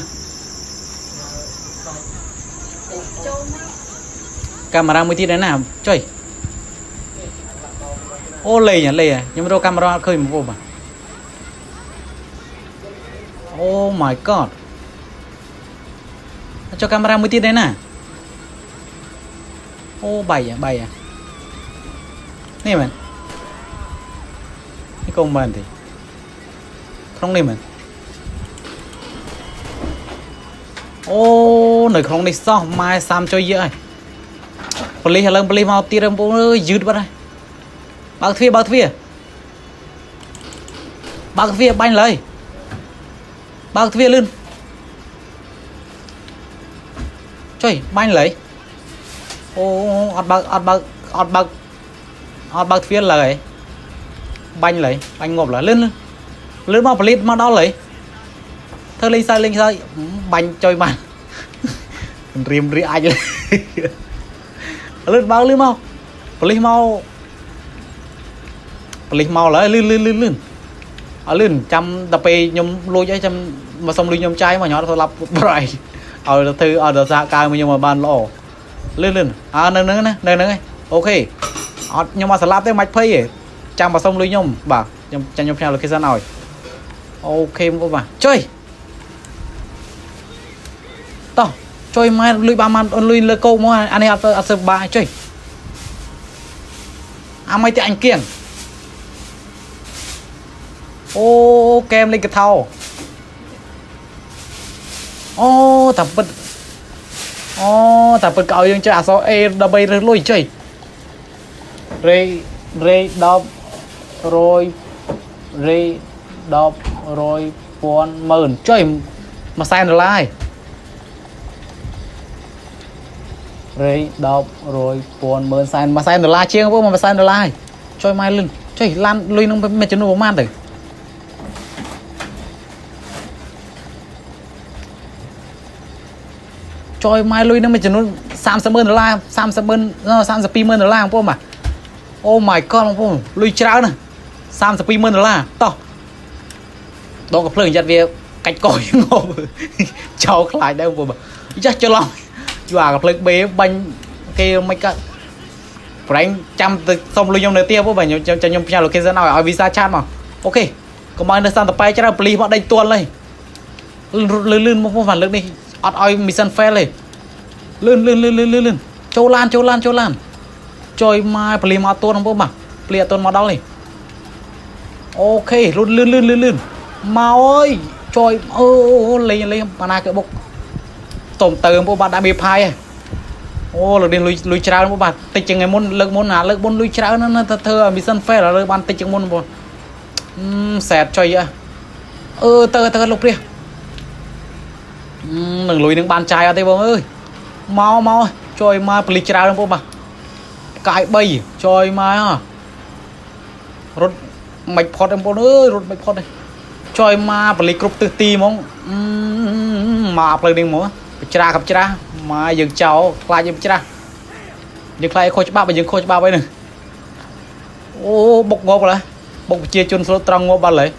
កាមេរ៉ាមួយទៀតដែរណាចុយអូលេងលេងខ្ញុំរកកាមេរ៉ាអត់ឃើញបងប្អូនបាទ Oh my god ចុះកាមេរ៉ាមួយទៀតដែរណាអូបាយបាយនេះមែននេះកុំមែនទេក្នុងនេះមែនអូនៅក្នុងនេះសោះម៉ែសាមចុយយើហើយប៉ូលីសឥឡូវប៉ូលីសមកទៀតបងប្អូនអើយយឺតបាត់ហើយបើកទ្វារបើកទ្វារបើកទ្វារបាញ់ឡើយបើកទ្វារលឿនចុយបាញ់ឡើយអូអត់បើកអត់បើកអត់បើកអត់បើកទ្វារឡើយបាញ់ឡើយបាញ់ងាប់ឡើយលឿនលឿនមកប៉ូលីសមកដល់ឡើយធ្វើលេងសើចលេងសើចបាញ់ចុយបានរៀមរៀអាចលឿនបើកលឿនមកប៉ូលីសមកប៉ូលីសមកឡើយលឿនលឿនលឿនលឿនអត់លឿនចាំដល់ពេលខ្ញុំលួចអីចាំមកសុំលុយខ្ញុំចាយមកញ៉ាំទៅឡាប់ប្រៃឲ្យទៅធ្វើឲ្យដល់សហការមួយខ្ញុំឲ្យបានល្អលឿនលឿនអើនៅហ្នឹងណានៅហ្នឹងឯង OK អត់ខ្ញុំអត់ស្លាប់ទេមិនភ័យទេចាំមកសុំលុយខ្ញុំបាទខ្ញុំចាំខ្ញុំផ្ញើ location ឲ្យ OK បងប្អូនបាទចុយតោះចុយម៉ែលុយបានបានលុយលើកោមកអានេះអត់អត់សើបាចុយអាមិនទេអញគៀងអូកែមលេងកថោអូតាពិតអូតាពិតក៏ឲ្យយើងចេះអក្សរ A ដើម្បីរើសលុយចុយរេរេ10រយរេ10រយពាន់ម៉ឺនចុយមួយសែនដុល្លារហើយរេ10រយពាន់ម៉ឺនសែនមួយសែនដុល្លារជាងបងមួយសែនដុល្លារហើយចុយម៉ែលឿនចុយឡានលុយនឹងមានចំនួនប្រហែលទៅចុយម៉ែលុយនឹងមានចំនួន30ម៉ឺនដុល្លារ30ម៉ឺន32ម៉ឺនដុល្លារបងប្អូនបាទ Oh my god បងប្អូនលុយច្រើនណាស់32ម៉ឺនដុល្លារតោះដកកភ្លើងយ៉ាត់វាកាច់កយងប់ចោលខ្លាចដែរបងប្អូនយ៉ាច្រឡំជួអាកភ្លើងបេបាញ់គេមិនកាត់ប្រែងចាំទៅសុំលុយខ្ញុំនៅទៀតបងបាទខ្ញុំខ្ញុំផ្ញើ location ឲ្យឲ្យ visa chat មក OK កុំឲ្យនៅសន្តបែច្រើនប៉ូលីសមកដេញទល់ហើយលឿនលឿនមកបងបាទលើកនេះអត់ឲ្យ mission fail ទេលឿនលឿនលឿនលឿនលឿនលឿនចូលឡានចូលឡានចូលឡានចុយមកប៉ូលីសមកទល់បងប្អូនបាទប៉ូលីសអត់ទល់មកដល់នេះ OK លឿនលឿនលឿនលឿនលឿនមកអើយចុយអូលេងលេងបាណាគេបុកតុំទៅបងប្អូនបាទដាក់មេផាយអូលើកនេះលុយលុយច្រើនបងបាទតិចជាងថ្ងៃមុនលើកមុនណាលើកមុនលុយច្រើនណាស់ទៅធ្វើ mission fail ឥឡូវបានតិចជាងមុនបងសែតចុយអឺទៅទៅលោកព្រះនឹងលុយនឹងបានចាយអត់ទេបងអើយមកមកចុយមកប៉ូលីសច្រើនបងប្អូនបាទកាយ3ចុយមករត់មិនផុតបងប្អូនអើយរត់មិនផុតទេចុយមកប៉ូលីសគ្រប់ទិសទីហ្មងមកផ្លូវនេះហ្មងបច្រាកច្រាស់មកយើងចោលខ្លាចយើងច្រាស់យើងខ្លាចខុសច្បាប់បើយើងខុសច្បាប់អីហ្នឹងអូបុកងាប់ឡើយបុកប្រជាជនស្លូតត្រង់ងាប់បាត់ឡើយ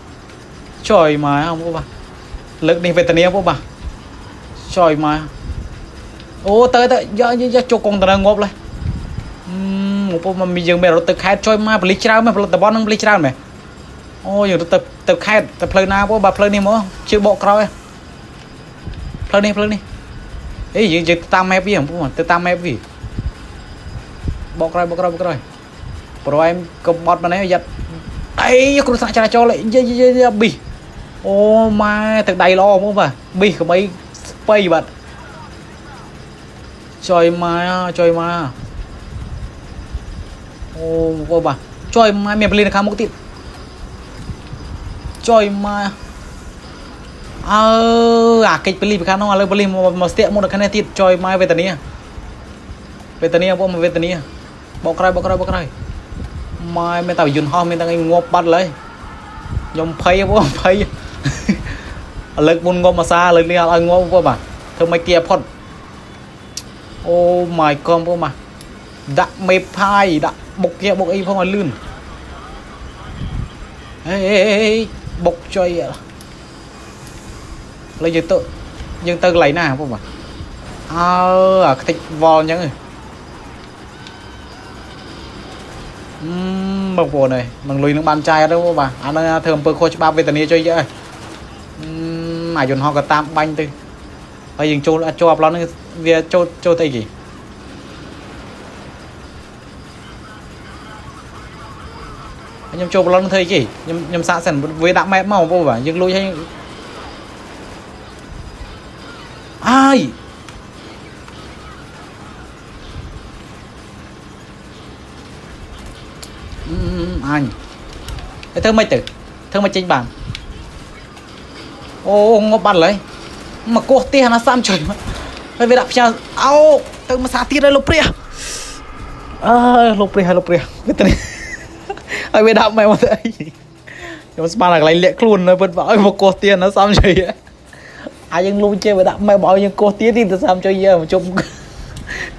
ចុយមកបងប្អូនបាទលើកនេះវេទនាបងប្អូនបាទចុយមកអូទៅទៅយកយកចូលកុងតឺន័រងាប់ឡើយបងប្អូនមកយើងមានរត់ទៅខេត្តចុយមកប៉ូលីសច្រើនមែនផលិតតំបន់ហ្នឹងប៉ូលីសច្រើនមែនអូយើងរត់ទៅទៅខេត្តទៅផ្លូវណាបងបាទផ្លូវនេះមកជឿបកក្រោយផ្លូវនេះផ្លូវនេះអេយើងយើងតាម map វាបងប្អូនទៅតាម map វាបកក្រោយបកក្រោយបកក្រោយប្រហែលកុំបត់មកនេះយ៉ាត់អីគ្រោះថ្នាក់ចរាចរណ៍យេយេប៊ីអូម៉ែទឹកដៃល្អហ្មងបាទប៊ីកុំអីស្បៃបាទចុយម៉ែចុយម៉ែអូបងបាទចុយម៉ែមានប៉ូលីសនៅខាងមុខទៀតចុយម៉ែអើអាកិច្ចប៉ូលីសពីខាងនោះឥឡូវប៉ូលីសមកមកស្ទាក់មុខនៅខាងនេះទៀតចុយម៉ែវេទនាវេទនាបងមកវេទនាបកក្រោយបកក្រោយបកក្រោយម៉ែមានតែយន្តហោះមានតែអីងាប់បាត់ឡើយខ្ញុំភ័យបងភ័យឥឡូវមុនងាប់មួយសាឥឡូវនេះអត់ឲ្យងាប់បងបាទធ្វើមិនគៀផុតអូ my god បងបាទដាក់មេផាយដាក់បុកគៀបុកអីផងឲ្យលឿនហេបុកចុយឥឡូវយើងទៅយើងទៅកន្លែងណាបងបាទអើអាខ្ទេចវល់អញ្ចឹងអឺបងប្អូនអើយនឹងលុយនឹងបានចាយអត់ទេបងបាទអានឹងធ្វើអំពើខុសច្បាប់វេទនាចុយអើយអឺអាយន្តហោះក៏តាមបាញ់ទៅហើយយើងចូលអត់ជាប់ឡងហ្នឹងវាចូលចូលទៅអីគេខ្ញុំចូលប្លន់ធ្វើអីគេខ្ញុំខ្ញុំសាកសិនវាដាក់ map មកបងប្អូនបាទយើងលួចឲ្យអើយអញហើយធ្វើម៉េចទៅធ្វើម៉េចចេញបានអូងប់បាត់ហើយមកកោះផ្ទះណាសាំជួយហើយវាដាក់ផ្ញើអោទៅមកសាទៀតហើយលោកព្រះអើលោកព្រះហើយលោកព្រះវាទៅហើយវាដាក់ម៉ែមកទៅអីខ្ញុំស្មានតែកន្លែងលាក់ខ្លួននៅពិតបើឲ្យមកកោះទៀនណាសំជួយអាយើងលូចេះវាដាក់ម៉ែមកឲ្យយើងកោះទៀនទីទៅសំជួយយើងជុំ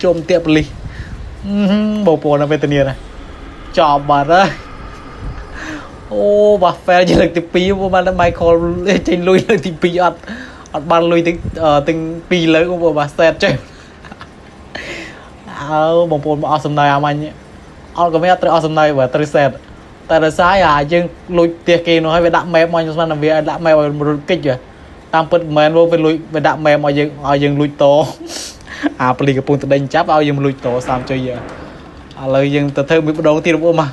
ជុំទៀបប៉ូលីសបងប្អូននៅវេទនាណាចប់បាត់ហើយអូបាទ fail ជាលើកទី2បងបាន Michael ចេញលុយលើកទី2អត់អត់បានលុយទាំងទាំង2លើកបងបាទ set ចេះអើបងប្អូនមកអស់សំណើអាមាញ់អត់ក៏មានអត់ត្រូវអស់សំណើបាទត្រូវ set តែដោយសារអាយើងលួចផ្ទះគេនោះហើយវាដាក់ map មកខ្ញុំស្មានថាវាដាក់ map ឲ្យរត់គេចតាមពិតមិនមែនវាលួចវាដាក់ map មកយើងឲ្យយើងលួចតអាប៉ូលីសកំពុងតែដេញចាប់ឲ្យយើងលួចតសាមចុយឥឡូវយើងទៅធ្វើមួយម្ដងទៀតបងប្អូនមក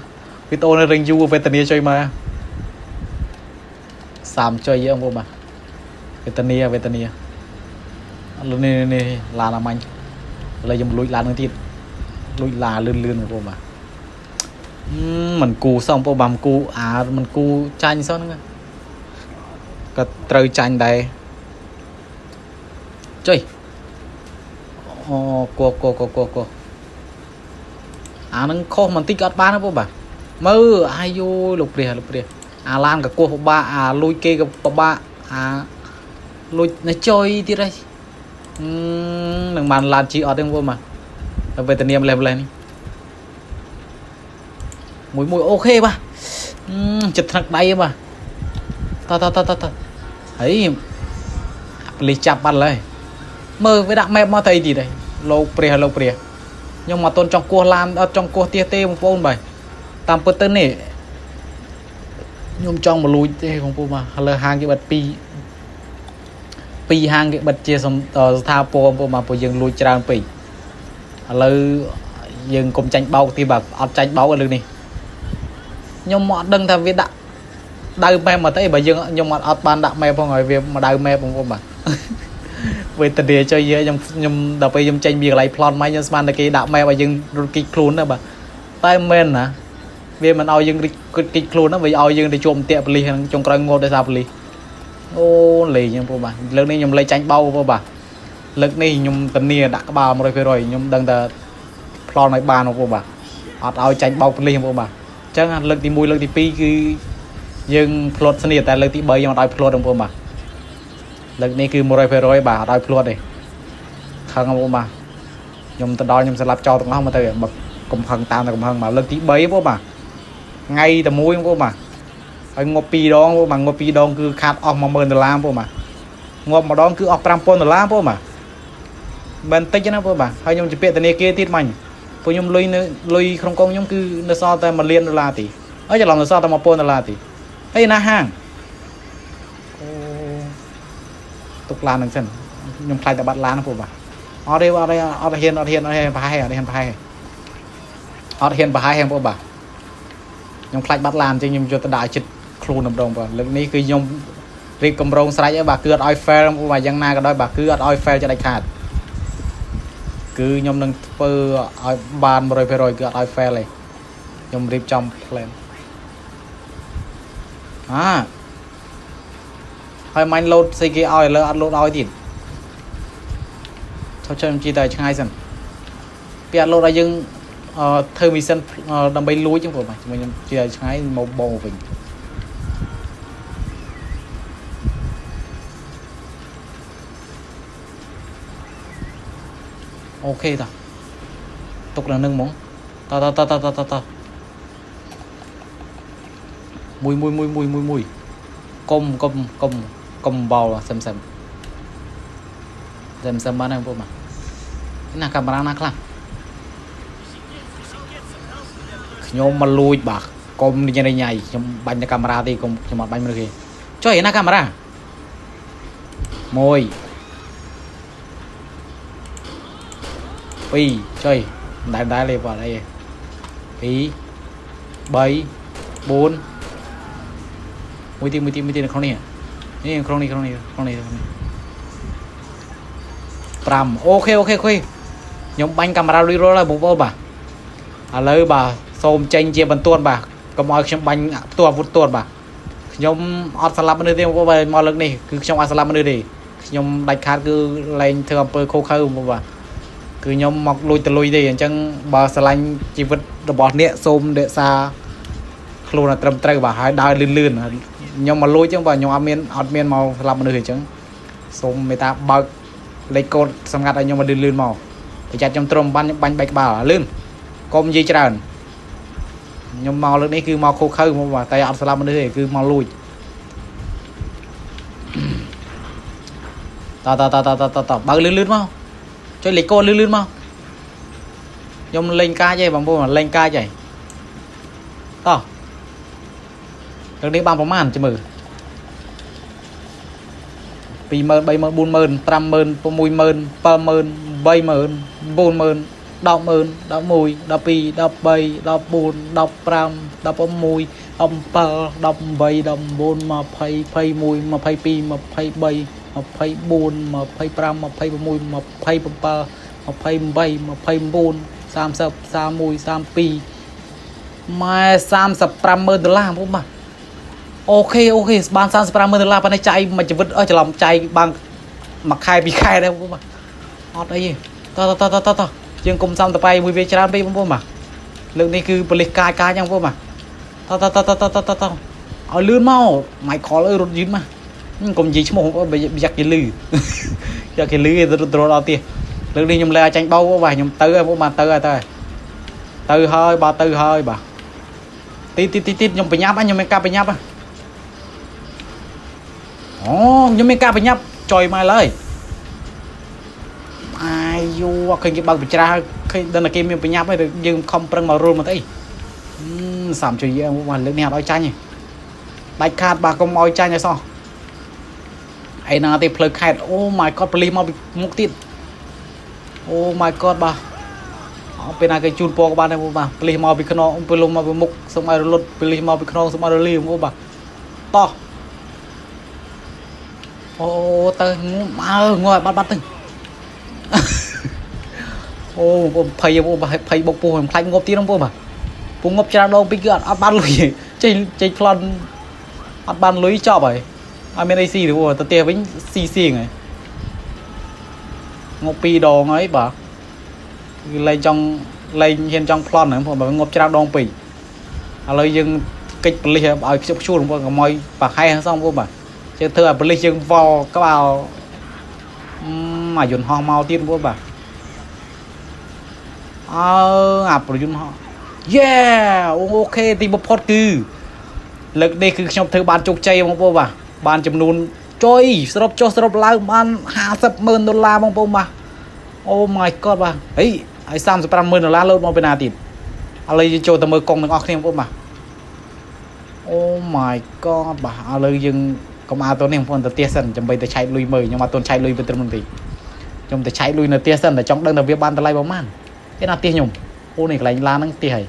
វីដេអូនៅរឹងយូរវេទនាចុយមកសាមចុយបងប្អូនបាទវេទនាវេទនាឥឡូវនេះនេះឡានអាមាញ់ឥឡូវយើងលួចឡាននឹងទៀតលួចឡានលឿនលឿនបងប្អូនបាទមិនគូសោះបងប្អូនបាទមិនគូអាមិនគូចាញ់សោះហ្នឹងក៏ត្រូវចាញ់ដែរចុយអូកកកកកអានឹងខុសបន្តិចក៏អត់បានដែរបងបាទមើលអាយូលោកព្រះលោកព្រះអាឡានក៏គោះពិបាកអាលួចគេក៏ពិបាកអាលួចនៅចុយទៀតហើយនឹងបានឡានជីអត់ទេបងប្អូនបាទវេទនាម្លេះម្លេះនេះ មួយមួយ OK បាទចិត្តថ្នឹកដៃបាទតតតតតហើយប៉ូលីសចាប់បាត់ហើយមើលវាដាក់ map មកទៅអីទៀតហើយលោកព្រះលោកព្រះខ្ញុំមកតន់ចង់គោះឡានអត់ចង់គោះទៀសទេបងប្អូនបាទតាមពិតទៅនេះខ្ញុំចង់មកលួចទេបងប្អូនបាទឥឡូវហាងគេបិទពីរពីរហាងគេបិទជាស្ថាពរបងប្អូនបាទព្រោះយើងលួចច្រើនពេកឥឡូវយើងកុំចាញ់បោកទីបាទអត់ចាញ់បោកឥឡូវនេះខ្ញុំអត់ដឹងថាវាដាក់ដៅ map មកទៅអីបើយើងខ្ញុំអត់អត់បានដាក់ map ផងហើយវាមកដៅ map បងប្អូនបាទវេទនាចុយខ្ញុំខ្ញុំដល់ពេលខ្ញុំចេញពីកន្លែងប្លន់មកខ្ញុំស្មានតែគេដាក់ map ឲ្យយើងរត់គេចខ្លួនណាបាទតែមែនណាវាមិនឲ្យយើងរត់គេចខ្លួនណាវាឲ្យយើងទៅជួបអន្ទាក់ប៉ូលីសហ្នឹងចុងក្រោយងាប់ដោយសារប៉ូលីសអូលេងហ្នឹងបងបាទលើកនេះខ្ញុំលេងចាញ់បោកបងបាទលើកនេះខ្ញុំធានាដាក់ក្បាល100%ខ្ញុំដឹងថាប្លន់ឲ្យបានបងបាទអត់ឲ្យចាញ់បោកប៉ូលីសបងបាទអញ្ចឹងលើកទី1លើកទី2គឺយើងផ្លត់ស្នៀតែលើកទី3ខ្ញុំអត់ឲ្យផ្លត់បងប្អូនបាទលើកនេះគឺ100%បាទអត់ឲ្យផ្លត់ទេខឹងបងប្អូនបាទខ្ញុំទៅដល់ខ្ញុំស្លាប់ចោលទាំងអស់មកទៅបើកំហឹងតាមតែកំហឹងមកលើកទី3បងប្អូនបាទថ្ងៃតែមួយបងប្អូនបាទហើយងាប់2ដងបងប្អូនបាទងាប់2ដងគឺខាតអស់10000ដុល្លារបងប្អូនបាទងាប់ម្ដងគឺអស់5000ដុល្លារបងប្អូនបាទមិនតិចណាបងប្អូនបាទហើយខ្ញុំជពាក់ធនាគារទៀតមាញ់ពួកខ្ញុំលុយនៅលុយក្នុងកងខ្ញុំគឺនៅសល់តែ1លានដុល្លារទេអើច្រឡំនៅសល់តែ1000ដុល្លារទេហើយណាហាងអូទុកឡានហ្នឹងសិនខ្ញុំខ្លាចតែបាត់ឡានណាបងបាទអត់ទេអត់ទេអត់ហ៊ានអត់ហ៊ានអត់ហ៊ានប្រហែលអត់ហ៊ានប្រហែលអត់ហ៊ានប្រហែលបងបាទខ្ញុំខ្លាចបាត់ឡានអញ្ចឹងខ្ញុំយកទៅដាក់ឲ្យចិត្តខ្លួនម្ដងបាទលើកនេះគឺខ្ញុំរៀបកម្រងស្រេចហើយបាទគឺអត់ឲ្យ fail បងបាទយ៉ាងណាក៏ដោយបាទគឺអត់ឲ្យ fail ចិត្តដាច់ខាតគឺខ្ញុំនឹងធ្វើឲ្យបាន100%គឺអត់ឲ្យ fail ទេខ្ញុំរៀបចំ plan អាហើយមាញ់លោតស្អីគេឲ្យឥឡូវអត់លោតឲ្យទៀតថតចាំជីតែឆ្ងាយសិនពីអត់លោតឲ្យយើងអឺធ្វើ mission ដើម្បីលួចហ្នឹងបងបាទជាមួយខ្ញុំជីឲ្យឆ្ងាយមកបងវិញ OK តោះទុកនៅនឹងហ្មងតតតតតតតមួយមួយមួយមួយមួយមួយកុំកុំកុំកុំបោលសឹមសឹមសឹមសឹមបានហើយបងប្អូនបាទណាកាមេរ៉ាណាខ្លះខ្ញុំមកលួចបាទកុំញ៉ៃញ៉ៃខ្ញុំបាញ់តែកាមេរ៉ាទេកុំខ្ញុំអត់បាញ់មនុស្សទេចុយណាកាមេរ៉ាមួយពីរចុយដែរដែរលេបាទអី2 3 4មួយទៀតមួយទៀតមួយទៀតនៅក្នុងនេះនេះក្នុងនេះក្នុងនេះក្នុងនេះក្នុងនេះ5 OK OK OK ខ្ញុំបាញ់កាមេរ៉ារួចរាល់ហើយបងប្អូនបាទឥឡូវបាទសូមចេញជាបន្ទាន់បាទកុំឲ្យខ្ញុំបាញ់ផ្ទាល់អាវុធទាន់បាទខ្ញុំអត់ស្លាប់មនុស្សទេបងប្អូនបាទមកលើកនេះគឺខ្ញុំអត់ស្លាប់មនុស្សទេខ្ញុំដាច់ខាតគឺលែងធ្វើអំពើខុសខើបងប្អូនបាទគឺខ្ញុំមកលួចទៅលុយទេអញ្ចឹងបើស្រឡាញ់ជីវិតរបស់អ្នកសូមរក្សាខ្លួនឲ្យត្រឹមត្រូវបាទហើយដើរលឿនលឿនខ្ញុំមកលួចអញ្ចឹងបាទខ្ញុំអត់មានអត់មានមកស្លាប់មនុស្សទេអញ្ចឹងសូមមេត្តាបើកលេខកូដសម្ងាត់ឲ្យខ្ញុំមកលឿនលឿនមកប្រយ័ត្នខ្ញុំទ្រាំបានខ្ញុំបាញ់បែកក្បាលលឿនកុំនិយាយច្រើនខ្ញុំមកលើកនេះគឺមកខុសខើមកបាទតែអត់ស្លាប់មនុស្សទេគឺមកលួចតតតតតតតបើកលឿនលឿនមកចុចលេខកូដលឿនលឿនមកខ្ញុំលេងកាចឯងបងប្អូនលេងកាចឯងតោះលើកនេះបានប្រមាណចាំមើល20000 30000 40000 50000 60000 70000 80000 90000 100,000 11 12 13 14 15 16 17 18 19 20 21 22 23 24 25 26 27 28 29 30 31 32ម៉ែ350,000ដុល្លារបងបាទ OK OK បាន350,000ដុល្លារប៉ុន្តែចាយមួយជីវិតអស់ច្រឡំចាយបានមួយខែពីរខែដែរបងបាទអត់អីទេតតតតតតយើងកុំសំតបែមួយវាច្រើនពេកបងប្អូនបាទលើកនេះគឺប៉ូលីសកាចកាចហ្នឹងបងប្អូនបាទតតតតតតតឲ្យលឿនមក Michael អើយរត់យឺតមកកុំនិយាយឈ្មោះបងប្អូនយ៉ាក់គេលឺយ៉ាក់គេលឺរត់រត់ដល់ទៀតលើកនេះខ្ញុំលែចាញ់បោបាទខ្ញុំទៅហើយបងបាទទៅហើយទៅហើយទៅហើយបាទទៅហើយបាទ ទីទីទីទីខ្ញុំបញ្ញាប់ខ្ញុំមានការប្រញាប់អូខ្ញុំមានការប្រញាប់ចុយមកឡើយអាយូឃើញគេបើកបច្រាស់ឃើញដល់តែគេមានប្រញាប់ហើយយើងខំប្រឹងមករុលមកទៅអីសាមជួយយើងមកលើកនេះអត់ឲ្យចាញ់ទេដាច់ខាតបាទកុំឲ្យចាញ់ឲ្យសោះឯណាទេផ្លូវខេតអូ my god ប៉ូលីសមកពីមុខទៀតអូ my god បាទអត់ពេលណាគេជូនពរក៏បានដែរបាទប៉ូលីសមកពីខ្នងប៉ូលីសមកពីមុខសូមឲ្យរលត់ប៉ូលីសមកពីខ្នងសូមឲ្យរលីបងបាទតោះអូទៅងើងើបាត់បាត់ទៅអូបងភ័យបងភ័យបុកពោះខ្ញុំខ្លាចងប់ទៀតបងបាទពងងប់ច្រើនដងពីគឺអត់អត់បានលុយចេញចេញប្លន់អត់បានលុយចប់ហើយអត់មានអីស៊ីទេបងទៅផ្ទះវិញស៊ីសៀងហើយងប់ពីរដងហើយបាទគឺលែងចង់លែងហ៊ានចង់ប្លន់ហ្នឹងបងបើងប់ច្រើនដងពេកឥឡូវយើងកិច្ចប៉ូលីសឲ្យខ្ជិបខ្ជួលបងកុំឲ្យប្រហែសងបងបាទជឿធ្វើឲ្យប៉ូលីសយើងវល់ក្បាលអាយន្តហោះមកទៀតបងបាទអើអាប្រយុទ្ធហោះយេ OK ទីបំផុតគឺលើកនេះគឺខ្ញុំធ្វើបានជោគជ័យបងប្អូនបាទបានចំនួនចុយសរុបចុះសរុបឡើងបាន50ម៉ឺនដុល្លារបងប្អូនបាទអូ my god បាទហីហើយ35ម៉ឺនដុល្លារលោតមកពីណាទៀតឥឡូវយើងចូលទៅមើលកុងទាំងអស់គ្នាបងប្អូនបាទអូ my god បាទឥឡូវយើងកុំអាទៅនេះបងប្អូនទៅផ្ទះសិនចាំបីទៅឆែកលុយមើលខ្ញុំអត់ទាន់ឆែកលុយទៅត្រឹមនោះទេខ្ញុំទៅឆែកលុយនៅផ្ទះសិនតែចង់ដឹងថាវាបានតម្លៃប្រហែលគេណាផ្ទះខ្ញុំអូនេះកន្លែងឡានហ្នឹងផ្ទះហើយ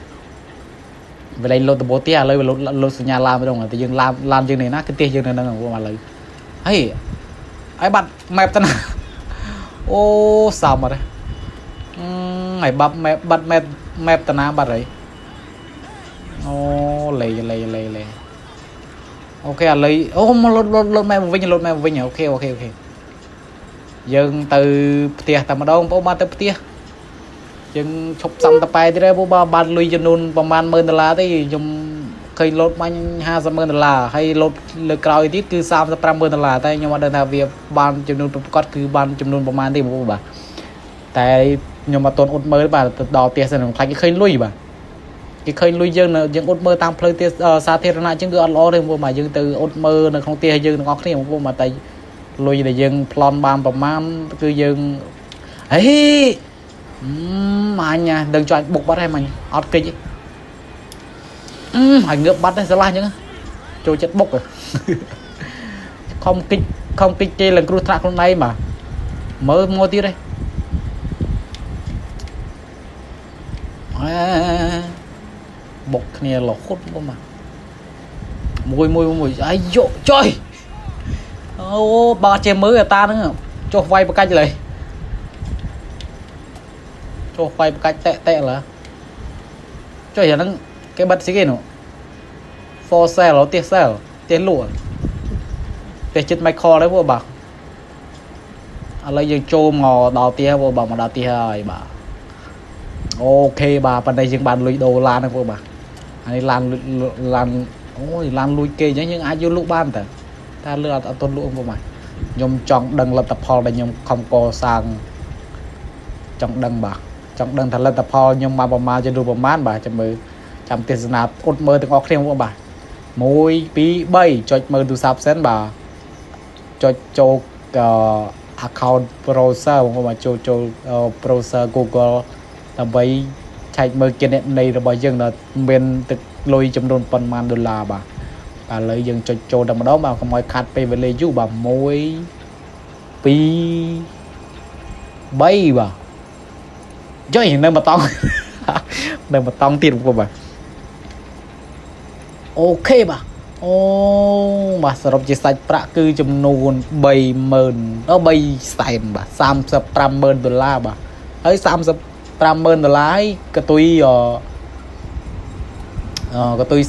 វាលែងលោតដបោផ្ទះឥឡូវវាលោតលោតសញ្ញាឡានម្ដងតែយើងឡានឡានយើងនេះណាគឺផ្ទះយើងនៅហ្នឹងបងប្អូនឥឡូវហេហើយបាត់ map ទៅណាអូសាមអត់ទេអឺហើយបាត់ map បាត់ map map ទៅណាបាត់ហើយអូលេលេលេលេ OK ឥឡូវអូមកលោតលោតលោត map មកវិញលោត map មកវិញ OK OK OK យើងទៅផ្ទះតែម្ដងបងប្អូនបាទទៅផ្ទះយើងឈប់សំតប៉ែទៀតហើយបងបាទបានលុយចំនួនប្រហែល10000ដុល្លារទេខ្ញុំឃើញលោតបាញ់50ម៉ឺនដុល្លារហើយលោតលើក្រោយទៀតគឺ35ម៉ឺនដុល្លារតែខ្ញុំអត់ដឹងថាវាបានចំនួនប្រកបគឺបានចំនួនប្រហែលទេបងប្អូនបាទតែខ្ញុំអត់ទាន់អ៊ុតមើលបាទទៅដល់ផ្ទះសិនខ្ញុំខ្លាចគេឃើញលុយបាទគេឃើញលុយយើងនៅយើងអ៊ុតមើលតាមផ្លូវផ្ទះសាធារណៈអញ្ចឹងគឺអត់ល្អទេបងប្អូនបាទយើងទៅអ៊ុតមើលនៅក្នុងផ្ទះយើងទាំងអស់គ្នាបងប្អូនបាទតែលុយដែលយើងប្លន់បានប្រមាណគឺយើងហេអឺអញដឹងចង់បុកបាត់ហើយមិញអត់គេចទេអឺហើយងើបបាត់ទេស្រឡះអញ្ចឹងចូលចិត្តបុកខំគិចខំគិចគេឡើងគ្រោះថ្នាក់ខ្លួនឯងបាទមើលមកទៀតទេអេបុកគ្នារហូតបងបាទមួយមួយមួយអាយុចុយអូបើចេះមើលអាតាហ្នឹងចុះវាយបកាច់ឡើយចុះវាយបកាច់តាក់តាក់ឡើចុះយ៉ាងហ្នឹងគេបិទស្អីគេនោះ for sale ផ្ទះ sale ផ្ទះលក់ផ្ទះចិត្ត Michael ដែរពួកបាទឥឡូវយើងចូលមកដល់ផ្ទះពួកបាទមកដល់ផ្ទះហើយបាទ OK បាទប៉ុន្តែយើងបានលុយដូរឡានហ្នឹងពួកបាទអានេះឡានឡានអូយឡានលួចគេអញ្ចឹងយើងអាចយកលក់បានតើតែលើអត់អត់ទាន់លក់បងបាទខ្ញុំចង់ដឹងលទ្ធផលដែលខ្ញុំខំកសាងចង់ដឹងបាទចង់ដឹងថាលទ្ធផលខ្ញុំបានប្រមាណចំនួនប្រមាណបាទចាំមើលចាំទេសនាអ៊ុតមើលទាំងអស់គ្នាបងបាទ1 2 3ចុចមើលទូរស័ព្ទសិនបាទចុចចូល account browser បងប្អូនបាទចូលចូល browser Google ដើម្បីឆែកមើលគណនីរបស់យើងដល់មានទឹកលុយចំនួនប៉ុន្មានដុល្លារបាទឥឡូវយើងចុចចូលតែម្ដងបាទកុំឲ្យខាត់ពេលវេលាយូរបាទ1 2 3បាទចុយនៅមកតង់នៅមកតង់ទៀតបងប្អូនបាទ OK បាទអូបាទសរុបជាសាច់ប្រាក់គឺចំនួន30000អូ3សែនបាទ35ម៉ឺនដុល្លារបាទហើយ35ម៉ឺនដុល្លារហើយកតុយអឺកតុយ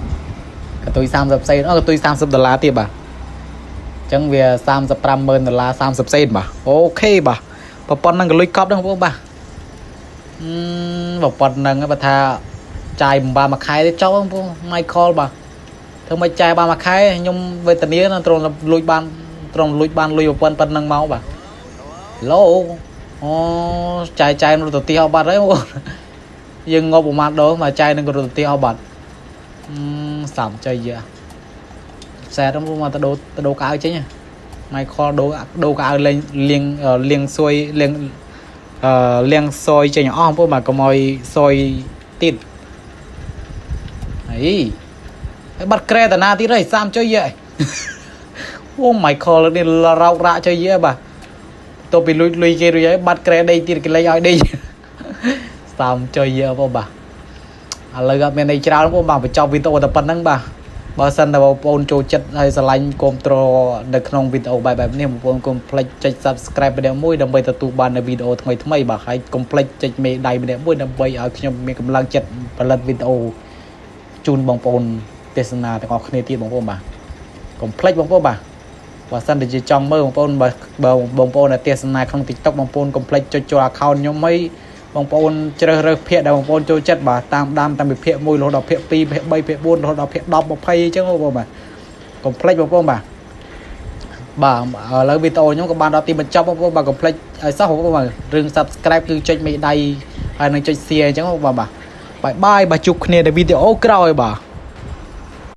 30កតុយ30សេនអូកតុយ30ដុល្លារទៀតបាទអញ្ចឹងវា35ម៉ឺនដុល្លារ30សេនបាទ OK បាទប៉ុណ្ណឹងក៏លុយកប់ដែរបងប្អូនបាទអឺប៉ុណ្ណឹងបើថាចាយមិនបានមួយខែទេចោលបងប្អូន Michael បាទធ្វើមិនចាយបានមួយខែខ្ញុំវេទនាណាត្រង់លួចបានត្រង់លួចបានលុយប្រព័ន្ធប៉ុណ្ណឹងមកបាទឡូអូចាយចាយរត់ទៅទីអស់បាត់ហើយបងយើងងប់ប្រហែលដងមកចាយនឹងក៏រត់ទៅទីអស់បាត់ អឺសាមចៃយ៉ាសែតហ្នឹងមកទៅដូរទៅដូរកៅចេញ Michael ដូរដូរកៅលេងលៀងលៀងសួយលៀងអឺលៀងសយចេញអស់បងប្អូនបាទកុំឲ្យសយទៀតអីហើយបាត់ក្រែតាណាទៀតហើយសាមចុយយ៉ាអូ Michael នេះរោករាក់ចុយយ៉ាបាទទៅពីលុយលុយគេរួចហើយបាត់ក្រែដេកទៀតគេលេងឲ្យដេកសាមចុយយ៉ាបងបាទឥឡូវអត់មានអីច្រើនបងបាទបញ្ចប់វីដេអូតែប៉ុណ្្នឹងបាទបើសិនតែបងប្អូនចូលចិត្តហើយស្រឡាញ់គាំទ្រនៅក្នុងវីដេអូបែបបែបនេះបងប្អូនកុំភ្លេចចុច Subscribe ម្នាក់មួយដើម្បីទទួលបាននូវវីដេអូថ្មីថ្មីបាទហើយកុំភ្លេចចុចមេដៃម្នាក់មួយដើម្បីឲ្យខ្ញុំមានកម្លាំងចិត្តផលិតវីដេអូជូនបងប្អូនទេសនាទាំងអស់គ្នាទៀតបងប្អូនបាទកុំភ្លេចបងប្អូនបាទបើសិនតែជាចង់មើលបងប្អូនបើបើបងប្អូនដែលទេសនាក្នុង TikTok បងប្អូនកុំភ្លេចចុចចូល account ខ្ញុំហើយបងប្អូនជ្រើសរើសភាគដែលបងប្អូនចូលចិត្តបាទតាមដានតាំងពីភាគ1រហូតដល់ភាគ2ភាគ3ភាគ4រហូតដល់ភាគ10 20អញ្ចឹងបងប្អូនបាទកុំភ្លេចបងប្អូនបាទបាទឥឡូវវីដេអូខ្ញុំក៏បានដល់ទីបញ្ចប់បងប្អូនបាទកុំភ្លេចឲ្យសោះបងប្អូនបាទរឿង Subscribe គឺចុចមេដៃហើយនឹងចុច Share អញ្ចឹងបងប្អូនបាទ bye bye បាទជួបគ្នានៅវីដេអូក្រោយបាទ។